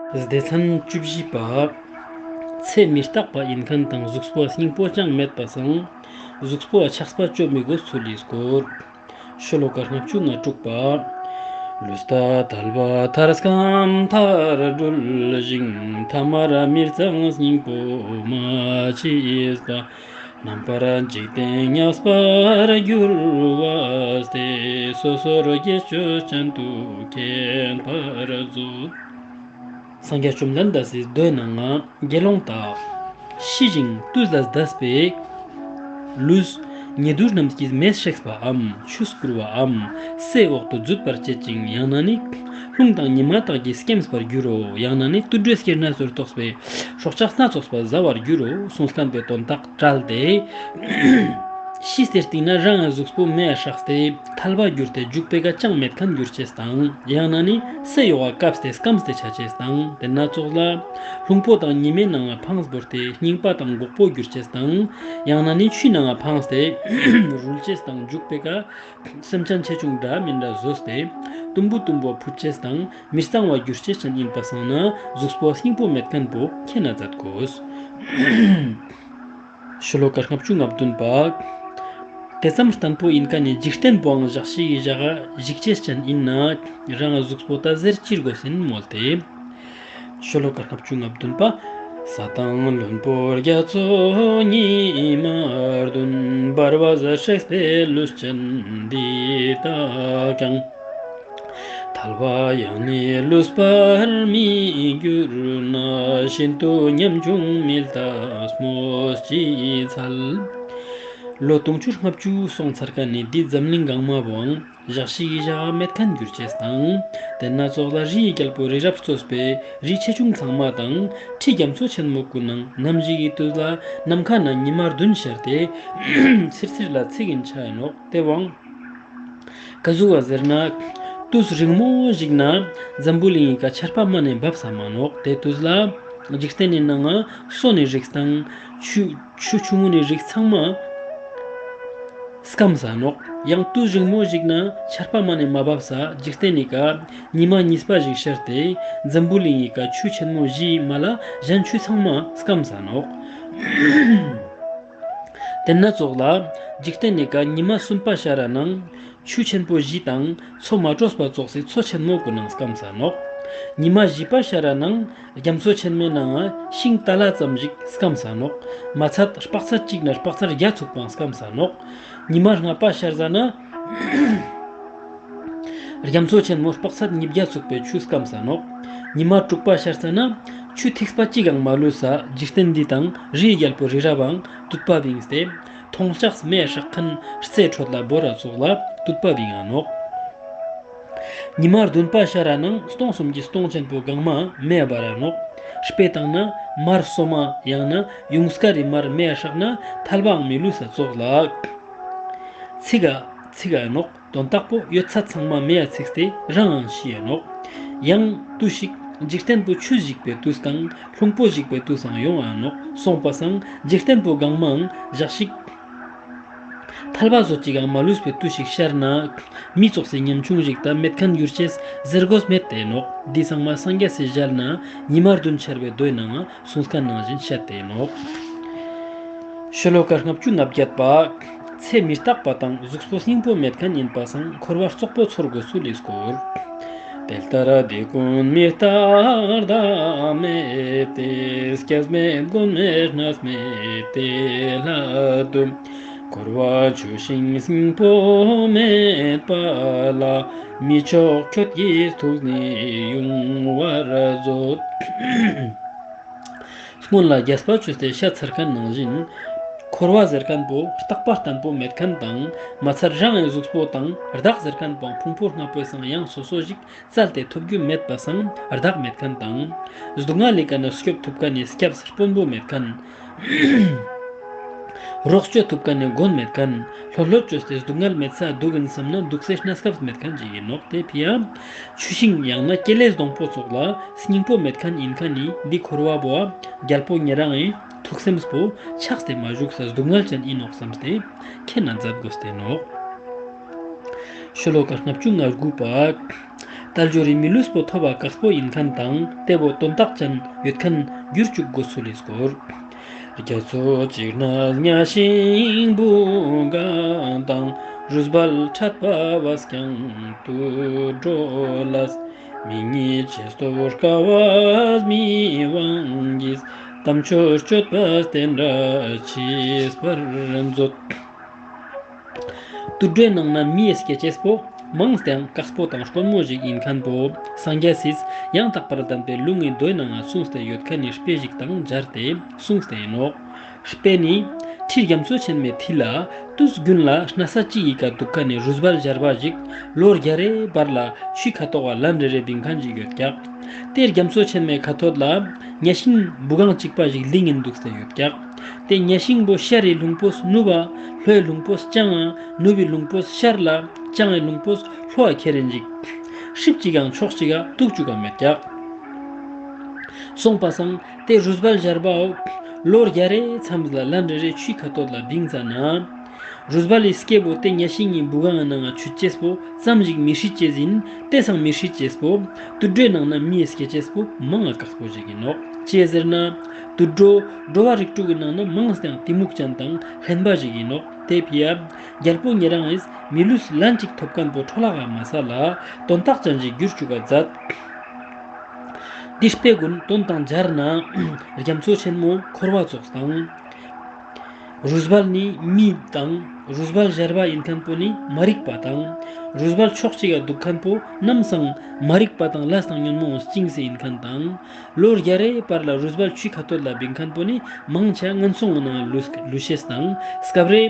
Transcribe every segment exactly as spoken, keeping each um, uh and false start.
སྡེ་ཚན་བཅུ་བཞི་པ། ཚེ་མི་རྟག་པ་ཡིན་མཁན་དང་གཟུགས་པོ་སྙིང་པོ་ཅང་མེད་པ་སང་གཟུགས་པོ་ཆགས་པ་བཅོ་མི་དགོས་ཚུལ་ལི་སྐོར། ཤོ་ལོ་ཀ་ལྔ་བཅུ་ང་དྲུག་པ། ལུས་ལྟ་དལ་བ་མཐར་སྐམ་མཐར་གྲོལ་ཞིང་། ཐ་མར་མི་གཙང་སྙིང་པོ་མ་མཆིས་པ། རྣམ་པར་འཇིག་རྟེན་བརྙས་པར་འགྱུར་བ་སྟེ། སོ་སོར་དགེ་སྤྱོད་ཅན་དུ་མཁྱེན་པར་མཛོད། སངས་རྒྱས་བཅོམ་ལྡན་འདས་སི་མདོའི་ནང་ང་དགེ་སློང་དག་ཤི་ཞིང་དུས་ལ་འདས་པའི་ལུས་ཉེ་དུ་རྣམས་ཀྱིས་མེས་བསྲེགས་པའམ་ཆུས་བསྐུར་བའམ་སའི་འོག་ཏུ་འཛུད་པར་བྱེད་ཅིང་། ཡང་ན་ནི་རླུང་དང་ཉི་མ་དག་གིས་སྐེམས་པར་འགྱུར་རོ། ཡང་ན་ནི་དུད་འགྲོའི་སྐེ་ནས་ཚུར་གཏོགས་པའི་སྲོག་ཆགས་སྣ་ཚོགས་པ་ཟ་བར་འགྱུར་རོ་གསུངས་མཁན་པའི་དོན་དག་བཀྲལ་ཏེ། ཤི་སྟེ་སྟིང་ནེ་རང་ངི་གཟུགས་པོ་མེ་ཡ་སྲེགས་ཏེ་ཐལ་བ་གྱུར་ཏེ་རྒྱུག་པའི་ཀ་ཅང་མེད་མཁན་གྱུར་ཅེས་དང་། ཡང་ན་ནི་སའི་འོག་ག་བཀབ་སྟེ་སྐམས་ཏེ་ཆ་ཅེས་དང་། དེ་སྣ་ཚོགས་ལ་རླུང་པོ་དང་ཉི་མའི་ནང་ང་འཕངས་བོར་ཏེ་རྙིང་པ་དང་མགོག་པོ་གྱུར་ཅེས་དང་། ཡང་ན་ནི་ཆུའི་ནང་ང་འཕངས་ཏེ་རུལ་ཅེས་དང་། རྒྱུག་པའི་ཀ་སེམས་ཅན་ཆེ་ཆུང་འདྲ་མིན་འདྲ་བཟོས་ཏེ་དུམ་བུ་དུམ་བུ་ཕུད་ཅེས་དང་མི་གཙང་བ་གྱུར་ཅེས་ཅན་ཡིན་པ་སང་ན་གཟུགས་པོ་སྙིང་པོ་མེད་མཁན་པོ་མཁྱེན་ན་མཛད་དགོས། ཤོ་ལོ་ཀ་ལྔ་བཅུ་ང་བདུན་པ། དེ་ཙམ་བརྟན་པོ་ཡིན་མཁན་ནི་འཇིག་རྟེན་པོའང་ཞག་ཤིག་གི་ཞག་ག་འཇིག་ཅེས་ཅན་ཡིན་ན་རང་གཟུགས་པོ་ད་ཟེར་ཅི་དགོས་ཟེར་མོལ་ཏེ། ཤོ་ལོ་ཀ་ལྔ་བཅུ་ང་བདུན་པ། ས་དང་ལྷུན་པོ་རྒྱ་མཚོ་ཉི་མ་བདུན། འབར་བས་བསྲེགས་པའི་ལུས་ཅན་འདི་དག་ཀྱང་། ཐལ་བ་ཡང་ནི་ལུས་པར་མི་འགྱུར་ན། ཤིན་ཏུ་ཉམ་ཆུང་མི་ལྟ་སྨོས་ཅི་འཚལ། ལོ་དུང་ཕྱུར་ལྔ་བཅུ་སོང་ཚར་མཁན་ནི་འདི་འཛམ་གླིང་གང་མ་བོའང་ཞག་ཤིག་གི་ཞག་མེད་མཁན་གྱུར་ཅེས་དང་། དེ་སྣ་ཚོགས་ལ་རིའི་རྒྱལ་པོ་རི་རབ་གཙོས་པའི་རི་ཆེ་ཆུང་ཚང་མ་དང་ཁྲི་རྒྱ་མཚོ་ཆེན་མོ་ཀུན་ནང་ནམ་ཞིག་གི་དུས་ལ་ནམ་མཁའ་ན་ཉི་མ་བདུན་ཤར་ཏེ་ཚིར་ཚིར་ལ་ཚིག་གིན་ཆ་ཡིན་ནོག། དེ་བོའང་ག་ཟུག་བ་ཟེར་ན། དུས་རིང་མོ་ཞིག་ན་འཛམ་བུ་གླིང་གི་ཀ་ཆར་པ་མ་ནེ་འབབ་ས་མ་ནོག། དེ་དུས་ལ་འཇིག་རྟེན་ནི་ནང་ང་སོ་ནི་རིགས་དང་ཆུ་ཆུ་ཆུང་ངུ་ནི་རིགས་ཚང་མ་སྐམ་ས་ནོག། ཡང་དུས་རིང་མོ་ཞིག་ན་ཆར་པ་མ་ནེ་མ་འབབ་ས་འཇིག་རྟེན་ནི་ཀ་ཉི་མ་གཉིས་པ་ཞིག་ཤར་ཏེ་འཛམ་བུ་གླིང་གི་ཀ་ཆུ་ཆེན་མོ་བཞིའི་མ་ལ་གཞན་ཆུ་ཚང་མ་སྐམ་ས་ནོག། དེ་སྣ་ཚོགས་ལ་འཇིག་རྟེན་ནི་ཀ་ཉི་མ་གསུམ་པ་ཤར་ར་ནང་ཆུ་ཆེན་པོ་བཞི་དང་མཚོ་མ་དྲོས་པ་ཙོགས་སི་མཚོ་ཆེན་མོ་ཀུན་ནང་སྐམ་ས་ནོག། ཉི་མ་བཞི་པ་ཤར་ར་ནང་རྒྱ་མཚོ་ཆེན་མོའི་ནང་ང་ཤིང་ཏ་ལ་ཙམ་ཞིག་སྐམ་ས་ནོག། མ་ཚད་དཔག་ཚད་གཅིག་ནེ་དཔག་ཚད་བརྒྱ་ཚུགས་པའང་སྐམ་ས་ནོག། ཉི་མ་ལྔ་པ་ཤར་ས་ན་རྒྱ་མཚོ་ཆེན་མོ་དཔག་ཚད་ཉིས་བརྒྱ་ཚུགས་པའི་ཆུ་སྐམ་ས་ནོག། ཉི་མ་དྲུག་པ་ཤར་ས་ན་ཆུ་ཐིགས་པ་གཅིག་ཀྱང་མ་ལུས་ས་འཇིག་རྟེན་འདི་དང་རིའི་རྒྱལ་པོ་རི་རབ་བའང་དུད་པ་བིངས་ཏེ་མཐོང་ལྕགས་མེ་ཡ་སྲེག་མཁན་རྩེ་ཁྲོད་ལ་བོར་ར་ཙོགས་ལ་དུད་པ་བིང་ང་ནོག། ཉི་མ་བདུན་པ་ཤར་ར་ནང་སྟོང་གསུམ་གྱི་སྟོང་ཆེན་པོ་གང་མ་མེ་ཡ་འབར་ར་ནོག། དཔེ་བཏང་ན་མར་སོ་མ་ཡང་ན་ཡུངས་ཀར་རི་མར་མེ་ཡ་སྲེག་ན་ཐལ་བའང་མི་ལུས་ས་ཙོགས་ལ་ཚིག་ག་ཚིག་ག་ནོག། དོན་དག་པོ་ཡོད་ཚད་ཚང་མ་མེ་ཡ་ཚིགས་ཏེ་རང་ངང་ཤི་ཡ་ནོག། ཡང་དུས་ཤིག་འཇིག་རྟེན་པོ་ཆུ་ཞིག་པའི་དུས་དང་རླུང་པོ་ཞིག་པའི་དུས་སང་ཡོང་ང་ནོག། སོང་པ་སང་འཇིག་རྟེན་པོ་གང་མའང་ཞག་ཤིག་ཐལ་བ་བཟོ་ཅིག་ཡང་མ་ལུས་པའི་དུས་ཤིག་ཤར་ན་མི་ཙོགས་སི་ཉམ་ཆུང་ཞིག་ད་མེད་མཁན་གྱུར་ཅེས་ཟེར་དགོས་མེད་དེ་ནོག། འདི་ཚང་མ་སངས་རྒྱས་སི་ཞལ་ན་ཉི་མ་བདུན་ཤར་བའི་མདོའི་ནང་ང་གསུངས་མཁན་ནང་བཞིན་བཤད་དེ་ནོག། ཤོ་ལོ་ཀ་ལྔ་བཅུ་ང་བརྒྱད་པ། ཚེ་མི་རྟག་པ་དང་གཟུགས་པོ་སྙིང་པོ་མེད་མཁན་ཡིན་པ་སང་འཁོར་བ་རྩོག་པོ་ཚོར་དགོས་ཚུལ་ལི་སྐོར། དེ་ལྟར་འདི་ཀུན་མི་རྟག་བདག་མེད་དེ། སྐྱེ་མེད་འགོ་མེད་གནས་མེད་དེ་སླད་དུ། འཁོར་བ་ཆུ་ཤིང་སྙིང་པོ་མེད་པ་ལ། མི་མཆོག་ཁྱོད་ཀྱི་ཐུགས་ནི་དབྱུང་བར་མཛོད། སྔོན་ལ་རྒྱས་པ་བཅོས་ཏེ་བཤད་ཚར་མཁན་ནང་བཞིན། འཁོར་བ་ཟེར་མཁན་པོ་རྟག་པ་བརྟན་པོ་མེད་མཁན་དང་མ་ཚད་རང་ངི་གཟུགས་པོ་དང་བདག་ཟེར་མཁན་པོའང་ཕུང་པོ་ལྔ་པོའི་སང་ཡང་སོ་སོ་ཞིག་བཙལ་ཏེ་ཐོབ་རྒྱུ་མེད་པ་སང་བདག་མེད་མཁན་དང་། སྡུག་བསྔལ་ལི་ཀ་ནེ་སྐྱོབ་ཐུབ་མཁན་ནི་སྐྱབས་དཔོན་པོ་མེད་མཁན། རོགས་བཅོ་ཐུབ་མཁན་ནི་མགོན་མེད་མཁན། ལྷོད་ལྷོད་བཅོས་ཏེ་སྡུག་བསྔལ་མེད་ས་འདུག་ཡིན་བསམ་ན་འདུག་སའི་གནས་སྐབས་མེད་མཁན་ཅིག་ཡིན་ནོག། དེ་ཕི་ཡ་ཆུ་ཤིང་ཡང་ན་སྐྱེ་ལེ་སྡོང་པོ་ཙོགས་ལ་སྙིང་པོ་མེད་མཁན་ཡིན་མཁན་ནི་འདི་འཁོར་བ་བོ་རྒྱལ་པོ་ཉེ་རང་ངི་ཐུགས་སེམས་པོ་ཆགས་ཏེ་མ་བཞུགས་ས་སྡུག་བསྔལ་ཅན་ཡིན་ནོག་བསམས་ཏེ་མཁྱེན་ན་མཛད་དགོས་ཏེ་ནོག། ཤོ་ལོ་ཀ་ལྔ་བཅུ་ང་དགུ་པ། དལ་འབྱོར་རི་མི་ལུས་པོ་ཐོབ་པ་དཀགས་པོ་ཨིན་ཁན་དང་ཏེ་བོ་དོན་དག་ཅན་ཡོད་ཁན་གྱུར་ཅུག་གོས་སུ་ལུས་སྐོར། རྒྱ་མཚོ་གཅིག་ན་གཉའ་ཤིང་བུ་ག་དང་། རུས་སྦལ་ཕྲད་པ་བས་ཀྱང་དུད་འགྲོ་ལས། མི་ཉིད་ཆེད་དུ་དཀའ་བས་མི་དབང་གིས། དམ་ཆོས་སྤྱོད་པ་དེ་འདྲ་མཆིས་པར་མཛོད། དུད་འགྲོའི་ནང་ན་མིའི་སྐྱེ་ཅེས་པོ་མང་སྟེ་ཡང་དཀགས་པོ་དང་དཀོན་མོ་ཞིག་ཨིན་ཁན་པོ་སངས་རྒྱས་སིས་ཡང་དག་པར་ལྡན་པའི་ལུང་གི་མདོའི་ནང་ང་གསུངས་ཏེ་ཡོད་ཁན་ནི་དཔེ་ཞིག་དང་སྦྱར་ཏེ་གསུངས་ཏེ་ཨིན་ནོག། དཔེ་ནི་ཁྲི་རྒྱ་མཚོ་ཆེན་མོའི་མཐིལ་ལ་དུས་རྒྱུན་ལ་སྣ་ས་གཅིག་གི་ཀ་དུག་ཁན་ནི་རུས་སྦལ་སྦྱར་བ་ཞིག་ལོ་བརྒྱ་རེའི་བར་ལ་ཆུའི་ཁ་ཐོག་ག་ལན་རེ་རེ་བིང་ཁན་ཞིག་ཡོད་ཀྱག། ཏེ་རྒྱ་མཚོ་ཆེན་མོའི་ཁ་ཐོད་ལ་གཉའ་ཤིང་བུ་གང་གཅིག་པ་ཞིག་ལིང་ངིན་དུག་སྟེ་ཡོད་ཀྱག། ཏེ་གཉའ་ཤིང་པོ་ཤར་རི་ལྷུང་པོས་ནུབ་བ། ལྷོའི་ལྷུང་པོས་བྱང་ང་། ནུབ་བི་ལྷུང་པོས་ཤར་ལ། བྱང་ངི་ལྷུང་པོས་ལྷོ་བ་ཁྱེར་རིན་ཞིག། ཧྲིབ་ཅིག་གང་ཕྱོགས་གཅིག་ག་དུག་ཅུག་ག་མེད་ཀྱག། སོང་པ་སང་ཏེ་རུས་སྦལ་སྦྱར་བའོ་ལོ་བརྒྱ་རེའི་མཚམས་ལ་ལན་རེ་རེ་ཆུའི་ཁ་ཐོད་ལ་བིང་ཙ་ན། རུས་སྦལ་ལི་སྐྱེ་བོ་ཏེ་གཉའ་ཤིང་ངི་བུ་གང་ངི་ནང་ང་ཆུད་ཅེས་པོ་ཙམ་ཞིག་མི་ཤི་ཅེས་ཨིན། ཏེ་སང་མི་ཤི་ཅེས་པོ་དུད་འགྲོའི་ནང་ན་མིའི་སྐྱེ་ཅེས་པོ་མང་ང་དཀགས་པོ་ཞིག་ཨིན་ནོག། ཅིའ་ཟེར་ན་དུད་འགྲོ་འགྲོ་བ་རིགས་དྲུག་གི་ནང་ན་མང་སྟེ་ཡང་གཏི་མུག་ཅན་དང་ལྷན་པ་ཞིག་ཨིན་ནོག། ཏེ་ཕི་ཡ་རྒྱལ་པོ་ཉེ་རང་ངིས་མི་ལུས་ལན་ཅིག་ཐོབ་ཁན་པོ་འཕྲོ་བརླག་ག་མ་ས་ལ་དོན་དག་ཅན་ཞིག་གྱུར་ཅུག་ག་མཛད། ཏེ་དཔེ་གུན་དོན་དང་སྦྱར་ན་རྒྱ་མཚོ་ཆེན་མོ་འཁོར་བ་ཙོགས་དང་། རུས་སྦལ་ནི་མི་དང་རུས་སྦལ་སྦྱར་བ་ཨིན་ཁན་པོ་ནི་མ་རིག་པ་དང་། རུས་སྦལ་ཕྱོགས་གཅིག་ག་དུག་ཁན་པོ་ནམ་སང་མ་རིག་པ་དང་ལས་དང་ཉོན་མོངས་བཅིངས་སེ་ཨིན་ཁན་དང་། ལོ་བརྒྱ་རེའི་བར་ལ་རུས་སྦལ་ཆུའི་ཁ་ཐོད་ལ་བིང་ཁན་པོ་ནི་མང་ཆེ་ངན་སོང་ངི་ནང་ལུས་ལུས་ཤེས་དང་སྐབས་རེ་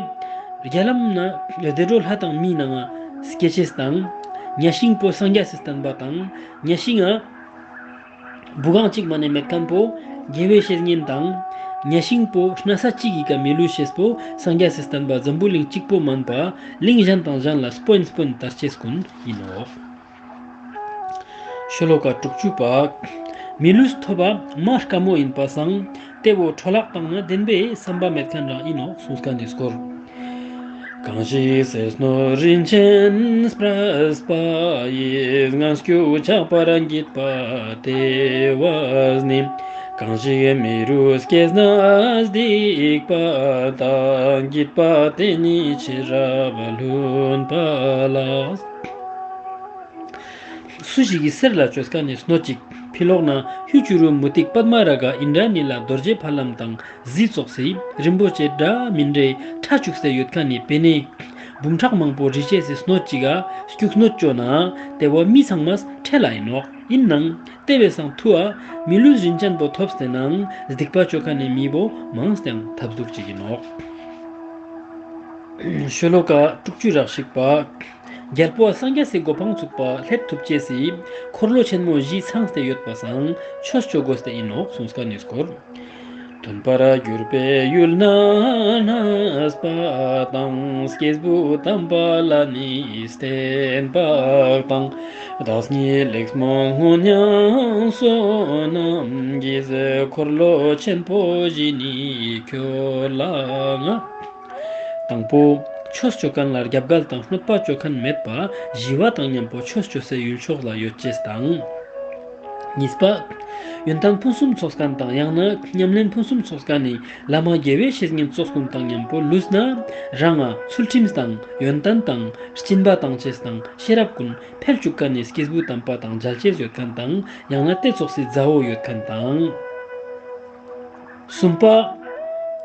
རྒྱ་ལམ་ན་བདེ་འགྲོ་ལྷ་དང་མིའི་ནང་ང་སྐྱེ་ཅེས་དང་། གཉའ་ཤིང་པོ་སངས་རྒྱས་སི་བསྟན་པ་དང་། གཉའ་ཤིང་ང་བུ་གང་གཅིག་མ་ནེ་མེད་ཁན་པོ་དགེ་བའི་བཤེས་གཉེན་དང་། གཉའ་ཤིང་པོ་སྣ་ས་གཅིག་གི་ཀ་མི་ལུས་ཤེས་པོ་སངས་རྒྱས་སི་བསྟན་པ་འཛམ་བུ་གླིང་གཅིག་པོ་མན་པ་གླིང་གཞན་དང་གཞན་ལ་སྤོན་སྤོན་དར་ཅེས་གུན་ཨིན་ནོག། ཤོ་ལོ་ཀ་དྲུག་ཅུ་པ། མི་ལུས་ཐོབ་པ་མ་དཀའ་མོ་ཨིན་པ་སང་ཏེ་བོ་འཕྲོ་བརླག་བཏང་ན་བདེན་པའི་བསམ་པ་མེད་ཁན་རང་ཨིན་ནོག་གསུངས་ཁན་ནི་སྐོར། གང་ཞིག་ཟས་སྣོད་རིན་ཆེན་སྤྲས་པ་ཡིས། ངན་སྐྱུགས་ཆགས་པར་བགྱིད་པ་དེ་བས་ནི། གང་ཞིག་མི་རུས་སྐྱེས་ན་སྡིག་པ་དག། བགྱིད་པ་དེ་ནི་ཕྱི་རབས་ལྷུན་པ་ལགས། སུ་ཞིག་གི་གསེར་ལ་ཅོས་ཁན་ནི་སྣོད་ཅིག་ཕི་ལོག་ན་ཧུ་ཅུ་རུ་མུ་ཏིག་པདྨ་རཱ་ག་ཨིནྡྲ་ནི་ལ་རྡོ་རྗེ་ཕ་ལམ་དང་གཟི་ཙོགས་སི་རིན་པོ་ཆེ་འདྲ་མིན་འདྲའི་ཕྲ་ཅུགས་སེ་ཡོད་ཁན་ནི་པེ་ནེ་འབུམ་ཕྲག་མང་པོ་རི་ཅེས་སི་སྣོད་ཅིག་ག་སྐྱུགས་སྣོད་ཅོ་ན་ཏེ་བོ་མི་ཚང་མས་ཁྲེལ་ལ་ཨིན་ནོག། ཨིན་ནའང་ཏེ་བས་སང་ཐུ་བ་མི་ལུས་རིན་ཅན་པོ་ཐོབ་སྟེ་ནའང་སྡིག་པ་ཅོ་ཁན་ནི་མི་བོ་མང་སྟེ་ཡང་ཐབས་སྡུག་ཅིག་ཨིན་ནོག། ཤོ་ལོ་ཀ་དྲུག་ཅུ་རེ་གཅིག་པ། རྒྱལ་པོ་སངས་རྒྱས་སི་གོ་འཕང་ཚུགས་པ་སླེབས་ཐུབ་ཅེས་སི་འཁོར་ལོ་ཆེན་མོ་བཞི་ཚང་སྟེ་ཡོད་པ་སང་ཆོས་ཅོ་གོས་ཏེ་ཨིན་ནོག་གསུངས་ཁན་ནི་སྐོར། མཐུན་པར་གྱུར་པའི་ཡུལ་ན་གནས་པ་དང་། སྐྱེས་བུ་དམ་པ་ལ་ནི་བརྟེན་པ་དང་། བདག་ཉིད་ལེགས་སྨོན་སྔོན་ཡང་བསོད་ནམས་ཀྱིས། འཁོར་ལོ་ཆེན་པོ་བཞི་ནི་ཁྱོད་ལ་མངའ། དང་པོ། ཆོས་ཅོ་ཁན་ལ་རྒྱབ་འགལ་དང་གནོད་པ་ཅོ་ཁན་མེད་པ་ཞི་བ་དང་ཉམ་པོ་ཆོས་ཅོ་སའི་ཡུལ་ཕྱོགས་ལ་ཡོད་ཅེས་དང་། གཉིས་པ། ཡོན་ཏན་ཕུན་སུམ་ཚོགས་ཁན་དང་ཡང་ན་ཉམས་ལེན་ཕུན་སུམ་ཚོགས་ཁན་ནི་བླ་མ་དགེ་བའི་བཤེས་གཉེན་ཙོགས་གུན་དང་ཉམ་པོ་ལུས་ན་རང་ང་ཚུལ་ཁྲིམས་དང་ཡོན་ཏན་དང་སྦྱིན་པ་བཏང་ཅེས་དང་ཤེས་རབ་གུན་འཕེལ་ཅུག་ཁན་ནི་སྐྱེས་བུ་དམ་པ་དང་མཇལ་ཅེས་ཡོད་ཁན་དང་ཡང་ན་ཏེ་ཙོགས་སི་མཛའ་བོ་ཡོད་ཁན་དང་། གསུམ་པ།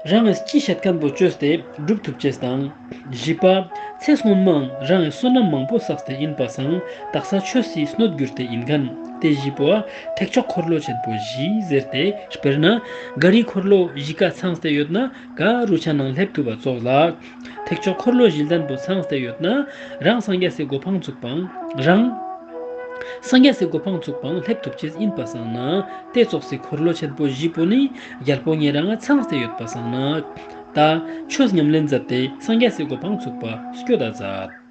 རང་ངི་ཅི་བཤད་ཁན་པོ་ཅོས་ཏེ་སྒྲུབ་ཐུབ་ཅེས་དང་། བཞི་པ། ཚེ་སྔོན་མའང་རང་ངི་བསོད་ནམས་མང་པོ་བསགས་ཏེ་ཨིན་པ་སང་དག་ས་ཆོས་སི་སྣོད་གྱུར་ཏེ་ཨིན་ཁན། ཏེ་བཞི་པོ་ཨ་ཐེག་མཆོག་འཁོར་ལོ་ཆེན་པོ་བཞི་ཟེར་ཏེ་དཔེར་ན་ག་རི་འཁོར་ལོ་བཞི་ཀ་ཚང་སྟེ་ཡོད་ན་ག་རུ་ཆ་ནང་སླེབས་ཐུབ་པ་ཙོགས་ལ། ཐེག་མཆོག་འཁོར་ལོ་བཞི་ལྡན་པོ་ཚང་སྟེ་ཡོད་ན་རང་སངས་རྒྱས་སི་གོ་འཕང་ཚུགས་པའང་རང་སངས་རྒྱས་སི་གོ་འཕང་ཚུགས་པའང་སླེབས་ཐུབ་ཅེས་ཨིན་པ་སང་ན་ཏེ་ཙོགས་སི་འཁོར་ལོ་ཆེན་པོ་བཞི་པོ་ནི་རྒྱལ་པོ་ཉེ་རང་ང་ཚང་སྟེ་ཡོད་པ་སང་ན་ད་ཆོས་ཉམས་ལེན་མཛད་དེ་སངས་རྒྱས་སི་གོ་འཕང་ཚུགས་པ་སྐྱོད་ད་མཛད།